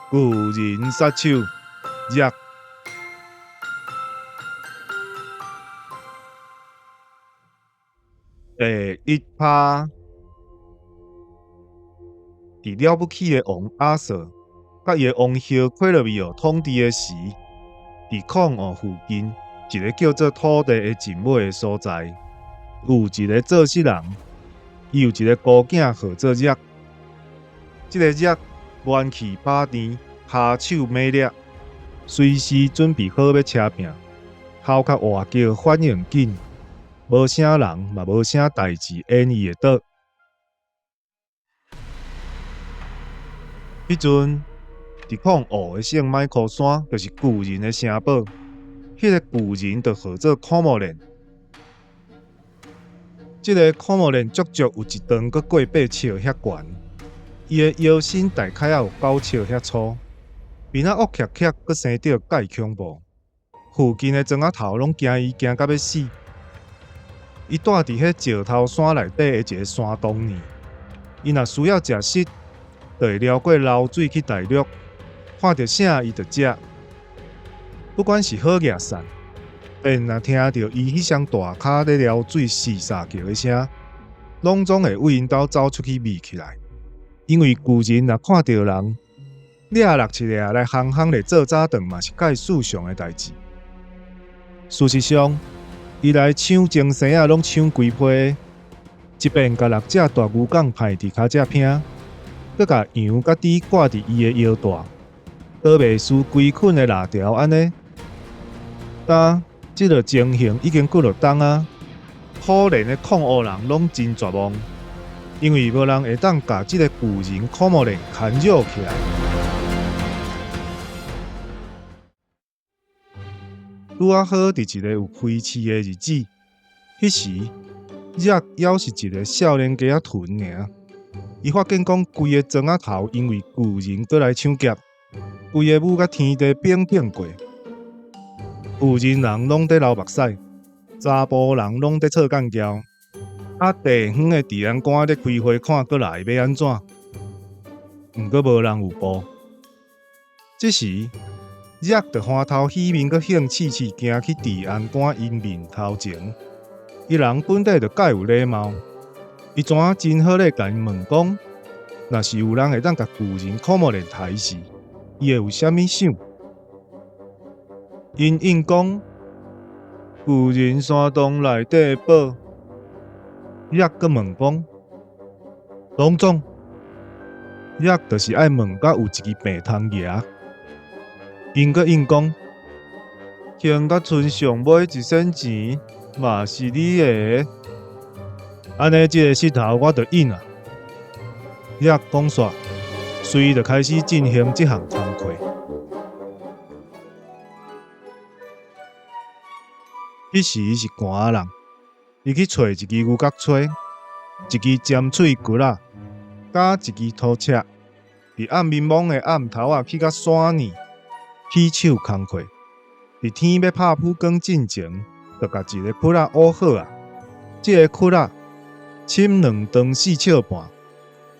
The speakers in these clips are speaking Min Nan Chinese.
巨人殺手熱。第一趴，佇了不起的王亞瑟，佮伊的王后克洛維奧統治的時，佇孔湖附近一个叫做土地的盡尾的所在，有一个做穡人，伊有一个孤囝號做熱。這个熱元氣飽甜，跤手猛掠，隨時準備好欲車拚，頭殼活叫反應緊，無啥人嘛無啥代誌緣伊會倒。彼陣，佇控湖的聖邁克山，就是巨人的城堡。彼个巨人就號做孔莫連。這个孔莫連足足有一丈閣過8尺遐懸，伊的腰身大概也有9尺遐粗，面仔烏喀喀，閣生著蓋恐怖。附近的莊仔頭攏驚伊驚甲欲死。伊蹛佇彼石頭山內底的一个山洞裡，伊若需要食食，就會撩過流水去大陸，看著啥伊就食。不管是好抑散，但若聽著伊彼雙大跤咧撩水爍爍叫的聲，攏總會為𪜶兜走出去避起來。因為巨人若看著人，掠六七个來夯夯咧做早頓嘛是蓋世常的代誌。事實上，伊來搶精生仔攏搶規批，一遍共六隻大牛犅派佇跤脊坪，閣共羊佮豬掛佇伊的腰帶，都袂輸規群的抐條按呢。但這个情形已經幾落冬啊，可憐的控湖人攏真絕望，因為無人會當共這个巨人孔莫連牽擾起來。拄仔好佇一个有開市的日子，彼時熱猶是一个少年家仔屯爾。伊發現講規个莊仔頭因為巨人閣來搶劫，規個舞佮天地反轉過。巨人人攏佇流目屎，查埔人攏佇臭幹譙，啊，地方的治安官咧開會看閣來欲按怎，毋過無人有報。這時，熱就歡頭喜面，閣興刺刺行去治安官𪜶面頭前。伊人本底就蓋有禮貌，伊怎真好咧，共𪜶問講，若是有人會當共巨人孔莫連刣死，伊會有啥物賞？𪜶應講，巨人山洞內底的寶。熱閣問講，攏總，熱就是愛問甲有一支病通蜈。𪜶閣應講，還甲賰上尾一仙錢嘛是你的。按呢，這个穡頭我就應啊。熱講煞，隨就開始進行這項工課。彼時是寒人，伊去揣一支牛角錘，一支尖喙鋸仔，佮一支土尺，佇暗暝暝的暗頭仔去到山裡起手工課。佇天欲拍晡光進前，就共一个窟仔挖好啊。這个窟仔深2丈4尺半，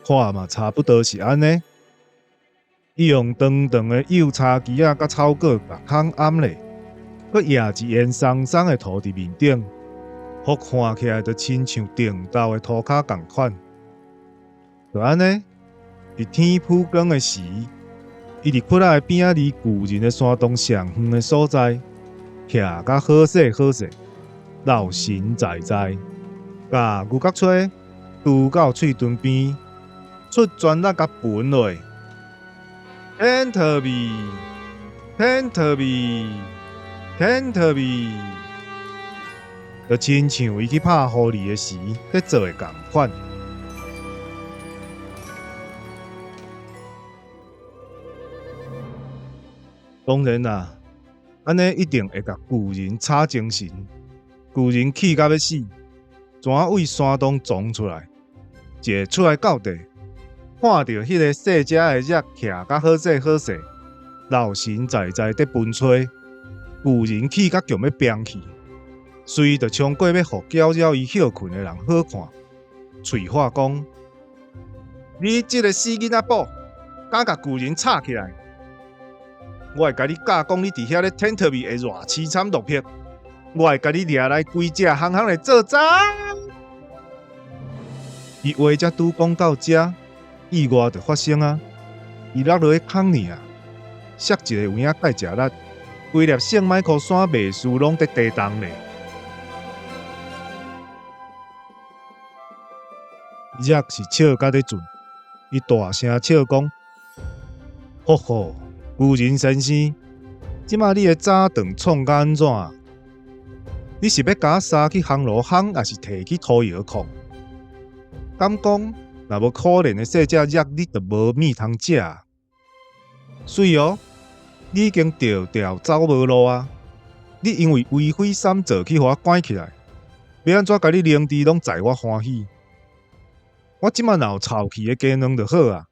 看嘛差不多是按呢。伊用長長的幼柴枝仔佮草果共孔掩咧，閣壓一煙鬆鬆的塗佇面頂，予看起來就親像定斗的塗跤仝款。就按呢，佇天晡光的時，伊佇窟仔的邊仔離巨人的山洞上遠的所在，徛甲好勢好勢，老神在在，共牛角錘拄到喙唇邊，出全力共歕落。天特味，天特味，天特味，就親像伊去拍狐狸的時咧做的仝款。當然啦，按呢一定會共巨人吵精神，巨人氣甲欲死，怎對山洞衝出來，一下出來到地，看著彼个細隻的熱徛甲好勢好勢，老神在在佇歕錘，巨人氣甲強欲崩去，隨就衝過欲予攪擾伊歇睏的人好看，喙話講：你這个死囡仔寶，敢共巨人吵起來，我會共你教講，你佇遐咧天特別會偌淒慘落魄，我會共你掠來規隻夯夯來做早。伊話才拄講到遮，意外就發生啊！伊落落去空爾啊，摔一個有影蓋食力，規粒聖邁克山袂輸攏佇地動咧。熱是笑甲咧盡，伊大聲笑講：呵呵，巨人先生，這馬你的早頓創甲按怎？你是欲共我捎去烘爐烘，抑是提去土窯炕？敢講，若無可憐的細隻熱，你就無物通食。媠哦，你已經著調走無路啊！你因為為非三做去予我關起來，欲按怎共你靈智攏在我歡喜。我這馬若有臭氣的雞卵就好啊，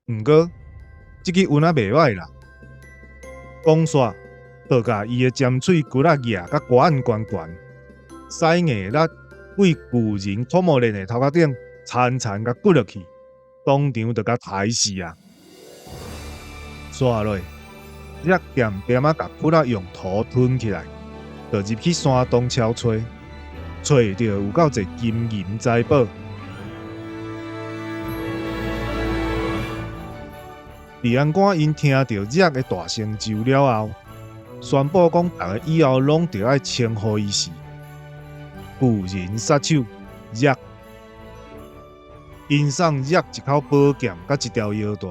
毋過這支運仔袂䆀啦。講煞，就共伊的尖喙骨仔舉甲高按懸懸，使硬力對巨人科莫連的頭殼頂，殘殘共骨落去，當場就共刣死啊！煞落，才恬恬仔共骨仔用土吞起來，就入去山洞撨揣，揣著有夠濟金銀財寶。治安官𪜶聽著熱的大成就了後，宣布講，逐个以後攏著愛稱呼伊是巨人殺手熱。𪜶送熱一口寶劍佮一條腰帶，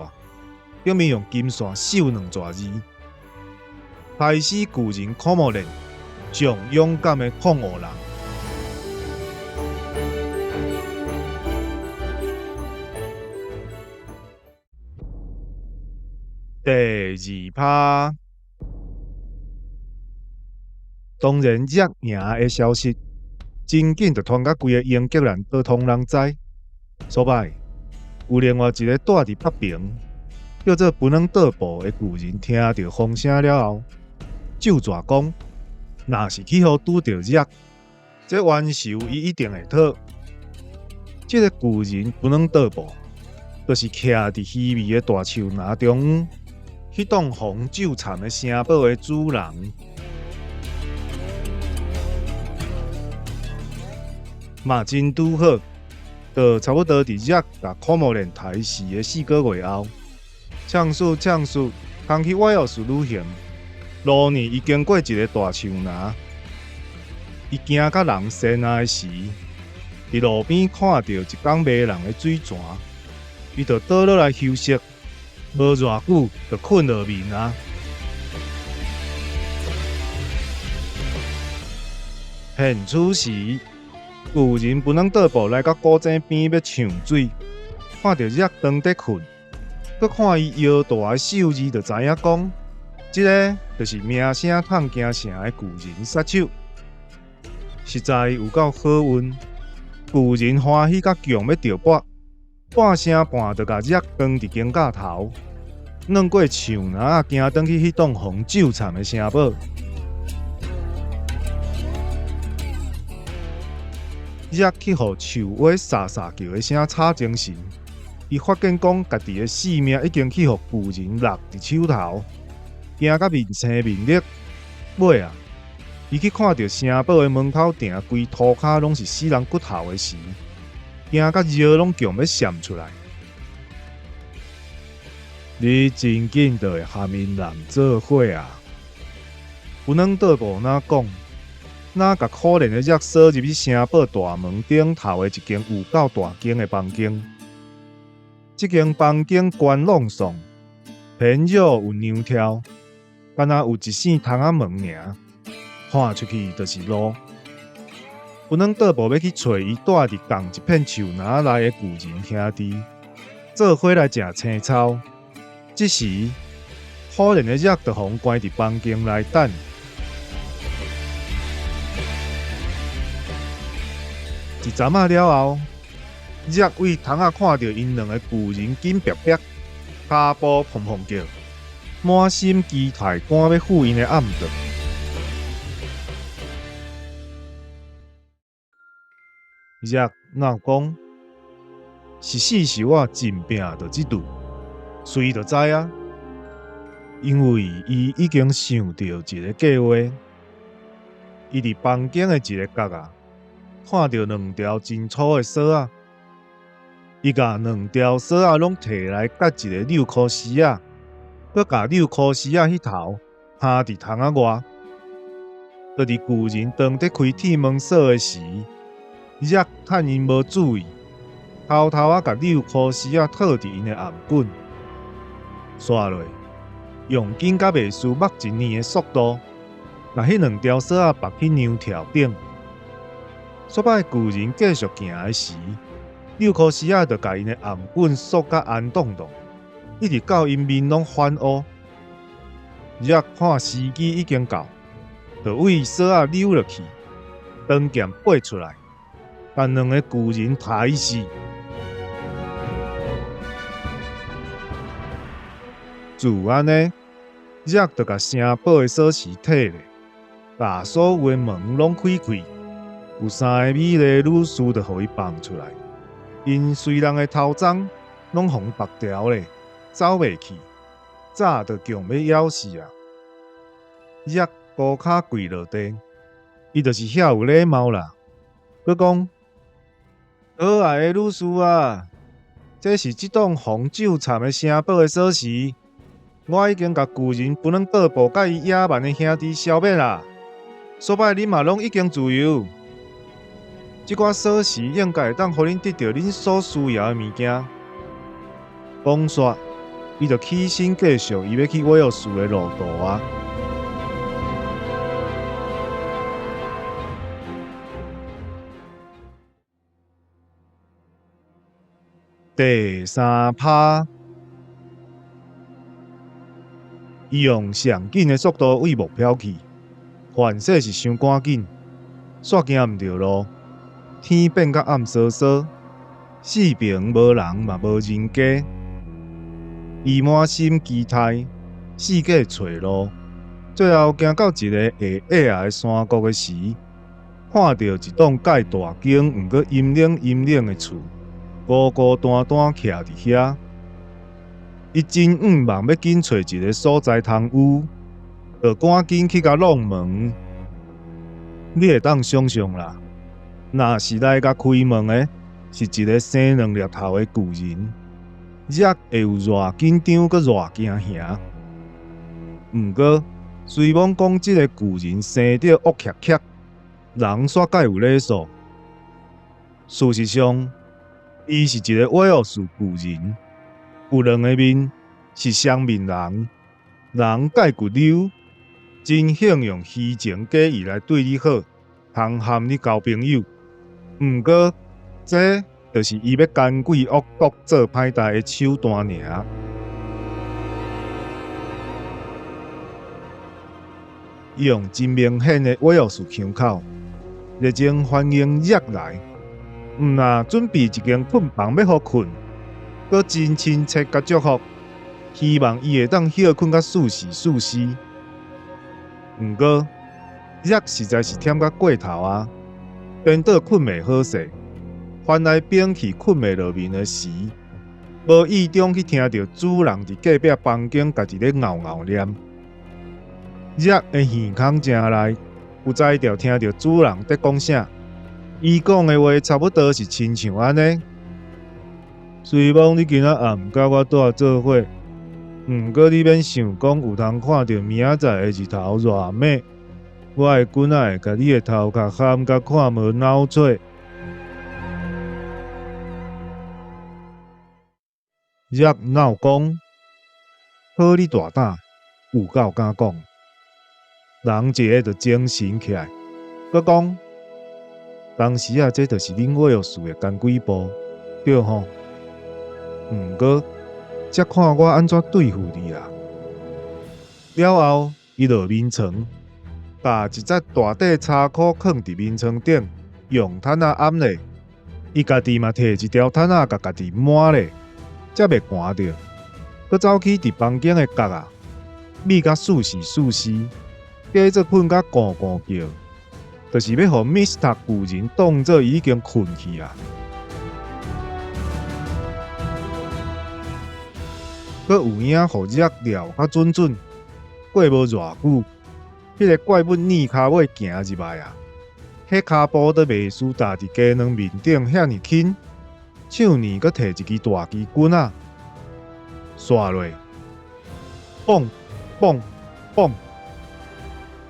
頂面用金線繡兩逝字，刣死巨人科莫連，上勇敢的礦湖人。第二趴，當然熱贏的消息真緊就傳甲規个英格蘭島通人知。所擺有另外一个住佇北爿叫做布朗德布的巨人，聽著風聲了後，咒詛講：若是去予拄著熱，這冤仇伊一定會討。這个巨人布朗德布，就是徛佇虛偽的大樹林中央，彼棟紅酒蠶的城堡的主人。嘛真拄好，就差不多佇熱共科莫連刣死的4個月後，暢輸暢輸，通去威爾士旅行。路呢，伊經過一个大樹林，伊驚佮人跣仔的時，佇路邊看著一爿迷人的水泉，伊就倒落來休息，無偌久就睏落眠啊。現此時，巨人布朗德布來到古井邊欲搶水，看著熱當佇睏，閣看伊腰帶的數字，就知影講，這个就是名聲迵京城的巨人殺手，實在有夠好運。巨人歡喜甲強欲著跋，半聲半就共熱斷佇肩胛頭，轉過樹林仔，行轉去彼棟紅酒蠶的城堡。熱去予樹蛙沙沙叫的聲吵精神，伊發現講家己的性命已經去予巨人搦佇手頭，驚甲面青面綠。尾啊，伊去看著城堡的門口埕規塗跤攏是死人骨頭的時，驚甲尿攏強欲搧出來。你真緊就會和𪜶人做伙啊！有軟倒無哪講，哪共可憐的熱鎖入去城堡大門頂頭的一間有夠大間的房間。這間房間懸朗爽，天井有娘跳，敢若有一扇窗仔門爾，看出去就是路。有軟倒無欲去揣伊蹛佇仝一片樹林內的巨人兄弟，做伙來食青草。這時，可憐的熱就予關佇房間內等。一陣仔了後，熱對窗仔看著𪜶兩个巨人緊逼逼，跤步砰砰叫，滿心期待趕欲赴𪜶的暗頓。熱若講是死是活，真拚就這拄，隨就知啊。因為伊已經想著一个計劃。伊佇房間的一个角仔，看著兩條真粗的索仔，伊共兩條索仔攏提來結一个紐箍絲仔，閣共紐箍絲仔彼頭鉗佇窗仔外。就佇巨人當佇開鐵門鎖的時，則趁𪜶無注意，偷偷仔共紐箍絲仔套佇𪜶的頷頸，煞落用緊甲袂輸目一年的速度，共彼兩條索仔縛去梁柱頂。煞擺巨人繼續行的時，紐箍絲仔就共𪜶的頷頸束甲絚當當，一直到𪜶面攏反烏。則看時機已經到，就對索仔扭落去，長劍拔出來，共兩个巨人刣死。自按呢，則就共城堡的鎖匙提咧，共所有的門攏開開，有三个美麗女士就予伊放出來，𪜶隨人的頭鬃攏予縛牢咧，走袂去，早就強欲枵死啊！則孤跤跪落地，伊就是遐有禮貌啦。閣講，可愛的女士啊，這是這棟予咒讖的城堡的鎖匙，我已經共巨人布倫各部佮伊野蠻的兄弟消滅啦。煞擺恁嘛攏已經自由，這寡鎖匙應該會當予恁得著恁所需要的物件。講煞，伊就起身繼續伊欲去威爾士的路途啊。第三趴，伊用上緊的速度對目標去，凡勢是傷趕緊，煞行毋著路，天變甲暗澌澌，四爿無人嘛無人家，伊滿心期待，四界揣路，最後行到一个下矮仔的山谷的時，看著一棟蓋大間，毋過陰冷陰冷的厝。孤孤單單徛佇遐，伊真向望欲緊揣一个所在通有，就趕緊去共挵門。你會當想像啦，若是來共開門的是一个生兩粒頭的巨人，則會有偌緊張，閣偌驚嚇。毋過，雖罔講這个巨人生得惡澀澀，人煞較有禮數。事實上，伊是一个威爾士巨人，有兩个面，是雙面人，人蓋骨溜，真興用虛情假意來對你好，通和你交朋友。毋過，這就是伊欲奸詭惡毒做歹代的手段爾。伊用真明顯的威爾士腔口，熱情歡迎入來。毋若準備一間睏房欲予睏，閣真親切共祝福，希望伊會當歇睏甲舒適舒適。毋過，則實在是忝甲過頭啊，顛倒睏袂好勢，翻來反去睏袂落眠的時，無意中去聽著主人佇隔壁房間家己咧敖敖念。則的耳孔正利，有才調聽著主人佇講啥。伊講的話差不多是親像按呢。雖罔你今仔暗佮我蹛做伙，毋過你免想講有通看著明仔載的日頭偌美，我的棍仔會共你的頭殼頇甲看無腦脆。則鬧講，好你大膽，有夠敢講。人一个就精神起來，閣講。當時啊，這就是恁威爾士的奸詭部，對吼？毋過，才看我按怎對付你啦。了後，伊落眠床，共一節大塊柴箍囥佇眠床頂，用毯仔掩咧。伊家己嘛提一條毯仔，共家己瞞咧，才袂寒著。閣走去佇房間的角仔，覕甲舒適舒適，假做睏甲咕咕叫。就是欲予 Mr 巨人當做伊已經睏去啊！閣有影予則料較準準，過無偌久，彼个怪物躡跤尾行入來啊！彼跤步都袂輸踏佇雞卵面頂遐爾輕，手呢閣提一支大支棍仔，煞落，嘣嘣嘣！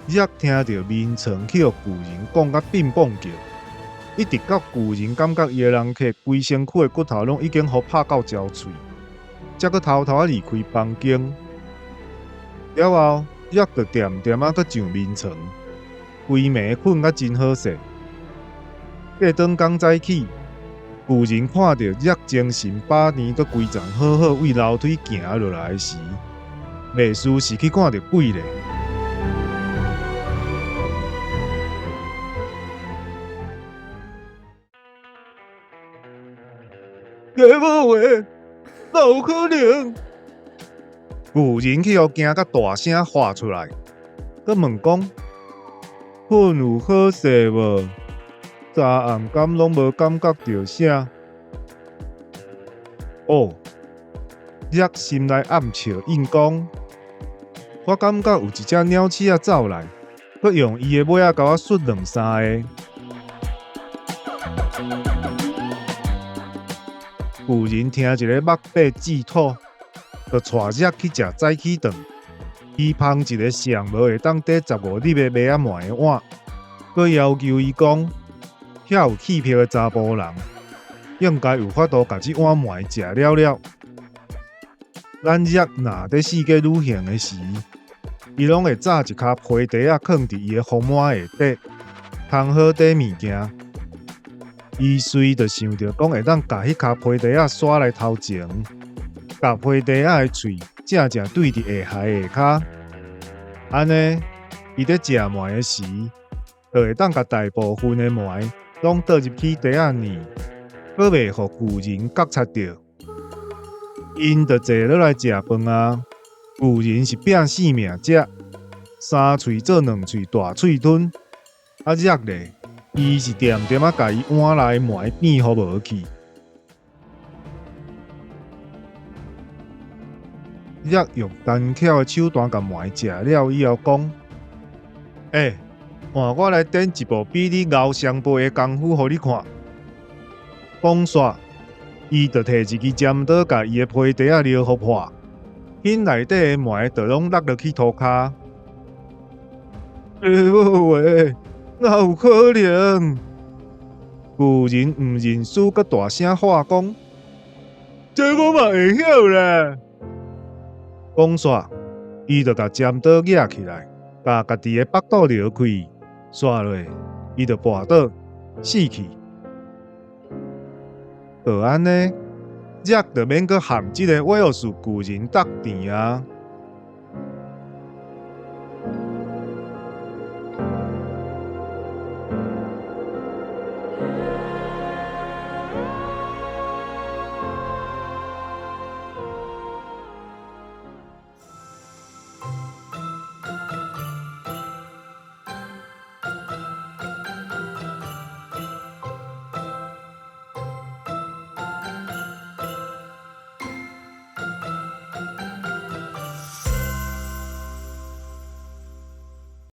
才聽著眠床去予巨人摃甲變蹦叫，一直到巨人感覺伊的人客規身軀的骨頭攏已經予拍到焦脆，才閣偷偷仔離開房間。了後，才就恬恬仔閣上眠床，規暝睏甲真好勢。過轉工早起，巨人看著遮精神飽暝閣規層好好為樓梯行落來時，袂輸是去看著鬼咧。雞母話，哪有可能？巨人去予驚甲大聲喊出來，閣問講：睏有好勢無？昨暗敢攏無感覺著啥？哦，才心內暗笑應講：我感覺有一隻鳥鼠仔走來，閣用伊的尾仔共我欶兩三下。巨人聽一个目白舌吐，就帶才去食早起頓。伊捧一个上無會當綴15粒的麥仔糜的碗，閣要求伊講：遐有氣魄的查埔人，應該有法度共這碗糜食了了。咱才若佇四界旅行的時，伊攏會紮一跤皮袋仔，囥佇伊的風帽下底，通好綴物件。伊隨就想著講會當共彼跤皮袋仔徙來頭前，共皮袋仔的喙正正對佇下頦下跤，按呢，伊佇食糜的時，就會當共大部分的糜攏倒入去袋仔內，閣袂予巨人覺察著。𪜶就坐落來食飯啊，巨人是拼性命食，三喙做兩喙大喙吞，啊才咧，伊是恬恬仔共伊碗內糜變予無去。才用單巧的手段共糜食了以後，講：欸，換我來展一部比你𠢕上倍的功夫予你看。講煞，伊就提一支尖刀，共伊的皮袋仔撩予破，彼內底的糜就攏落落去塗跤。欸，無話，哪有可能？巨人毋認輸，閣大聲喊講：這我嘛會曉啦！講煞，伊就共尖刀舉起來，共家己的腹肚撩開，煞落，伊就跋倒死去。就按呢，才就免閣和這个威爾士巨人鬥甜啊！